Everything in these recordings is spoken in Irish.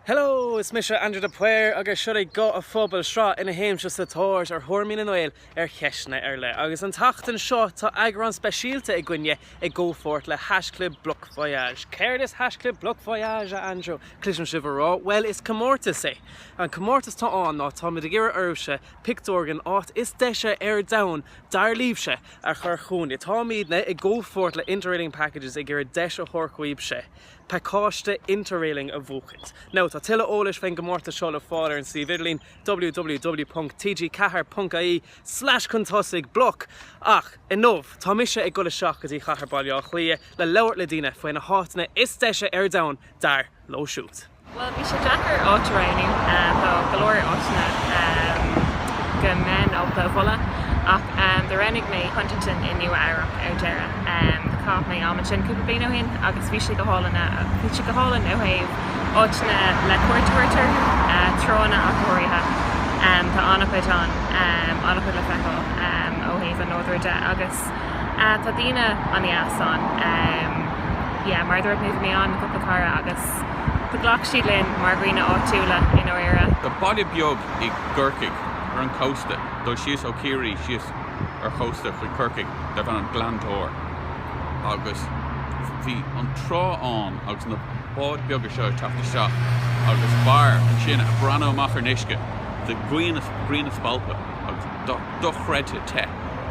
Hello, is mise Andrew de Paor agus seo é Guth an Phobail, sraith ina théimse sa tóir ar thuairimí na nGael ar cheisteanna ar leith. Agus an tseachtain seo tá eagrán speisialta againne i gcomhpháirt le haischlib Bloc Voyage. Céard is haischlib Bloc Voyage, a Andrew? Cloisim sibh a rá. Bhuel, is comórtas é. An comórtas atá ann ná táimid ag iarraidh oraibhse pictiúr den áit is deise ar domhan, dar libhse, a chur chugainne. Táimidne i gcomhpháirt le Interrailing Packages ag iarraidh deis a thabhairt dhaoibhse pacáiste Interrailing a bhuachaint. Now, tá tuilleadh eolais faoin gcomórtas seo le fáil ar an suíomh idirlín www.tg4.ie slash chun tosaigh bloc Ach inniu, tá mise ag dul isteach go dtí chathair Baile Átha Cliath le labhairt le daoine faoi na háiteanna is deise ar domhan dar leo siúd. Bhuel, bhí sé deacair áit a roghnú. Tá go leor áiteanna go mbeinn ábalta a mholadh, ach do roghnaigh mé Huntington i Nua Eabhrac ar deireadh. Chaith mé am ansin cúpla bliain ó shin agus bhí sé go hálainn, bhí sé go hálainn ó thaobh áiteanna le cuairt a thabhairt orthu, tránna ach go háirithe. Tá an-chuid ann, an-chuid le feiceáil ó thaobh an nádúir de agus tá daoine an-deas ann. Yeah, mar a dúirt mé, bhí mé ann le cúpla cara agus do ghlac siad linn mar dhaoine áitiúla i ndáiríre. Tá baile beag i gCorcaigh ar an chósta, dul síos ó Chiarraí síos ar chósta chuig Corcaigh darb ainm Gleanntore agus bhí an trá ann agus na báid beaga seo ag teacht isteach agus fear ansin ag breathnú amach ar an uisce de ghrian ag spalpadh agus dochreidte te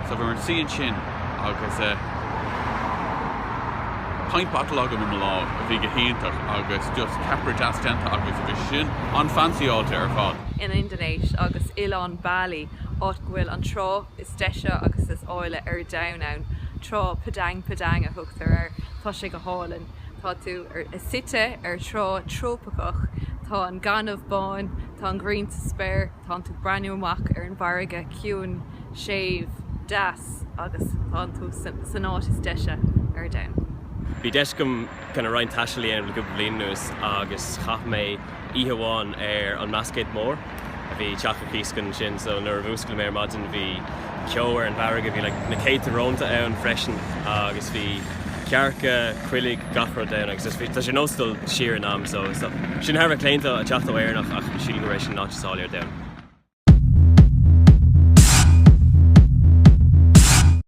so bhí mé ag suí ansin agus pint bottle agam i mo lámh a bhí go hiontach agus just ceapaire deas déanta acu so bhí sin an-fancyáilte ar fad. in Indinéis agus oileán Bali, áit go bhfuil an trá is deise agus is áille ar domhan ann. Trá Padang Padang a thugtar air. Tá sé go hálainn. Tá tú suite ar trá trópaiceach, tá an gaineamh bán, tá an ghrian sa spéir, Tánn tú ag breathnú amach ar an bhfarraige ciúin, séimh, deas agus tánn tú san áit is deise ar domhan. Bhí deis agam kind of roinnt taistil a dhéanamh le cúpla bliain anuas agus chaith mé oíche amháin ar an mBlascaod Mór a bhí teach an iascaigh ansin so nuair a mhúscail mé ar maidin bhí ceo ar an bhfarraige, bhí like na céadta rónta ann freisin agus bhí cearca, coiligh, gach rud ann agus just bhí, tá sé nós dul siar in am so sin thar a bheith claonta a teacht ó Éireannach ach sílim gurb é sin an áit is áille ar domhan.